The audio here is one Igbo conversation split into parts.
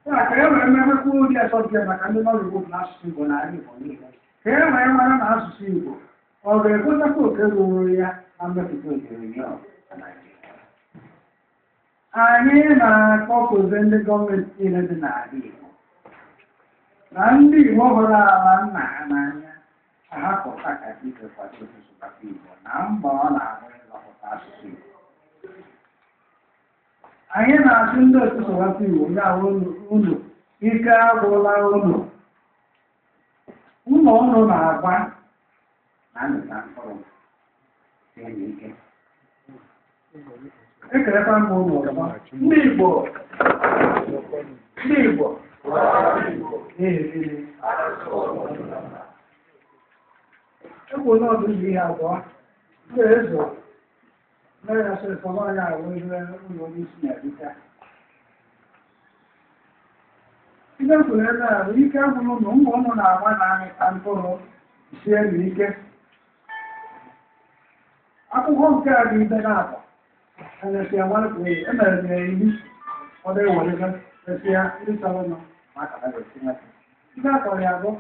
Ya ka e wee mewekwa ụdị asọmpi a maka ndị Nollywood na asụsụ Igbo n'ala Igbo niile, ka e wee mara na asụsụ Igbo ọ ga-ekwetakwa oke ruru ya na mmepụta onyonyo na Naịjirịa. Anyị na-akpọkuzi ndị gọọmenti niile dị n'ala Igbo na ndị Igbo hụrụ ala nna ha n'anya ka ha pụta ka dike kwado otu Sụbakwa Igbo na mbọ ọ na-agba ịzọpụta asụsụ Igbo. Anyị na-asị ndị otu Sụbakwa Igbo ya unu ike agwụla unu, ụlọ unu na-agba na-amịta mkpụrụ sie n'ike. Ekelekwa m unu ọzọ, ndị Igbo, ndị Igbo, n'ihi gịnị? Ekwu n'ọdụ ụzọ ihe abụọ, ndị ezo mee ya sị sọ n'ọnya ahụ ebe ụlọ onye isi na-erite. Ihe kwuru ebe a bụ ike gwụrụ ụnụ, mbọ ụnụ na-agba na-amịta mkpụrụ, sie n'ike. Akwụkwọ nke a dị ibe na-abụ emesịa nwanne emere m ya iwu ọ na-ewere mesịa ndị chọrọ nọ maka ha ga-esi nweta. Ihe a kọrọ ya bụ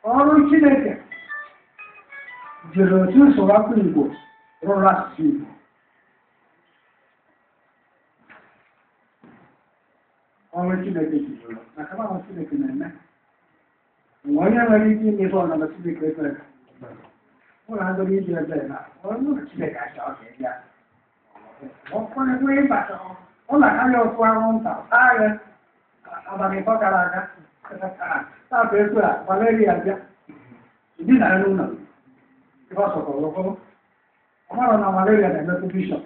ọrụ Chineke jiri otu Sụbakwa Igbo rụrụ asụsụ Igbo. Ọrụ Chineke jiri maka na ọrụ Chineke na-eme. Mgbe onye nwere ike ime ife ọnọdụ Chineke ekwere ụlọ agụrụ iji ebe na ọrụ Chineke achọ ka ị bịa. Ọkwa ịbata ọ na-akarị ọkụ anwụnta taa ya abalị ịtọ gara aga taata ekwe a malaria bịa ndị na n'ụlọ ife ọsọkọrọ ọkọrọ ọ mara na malaria na-emetụ bishọp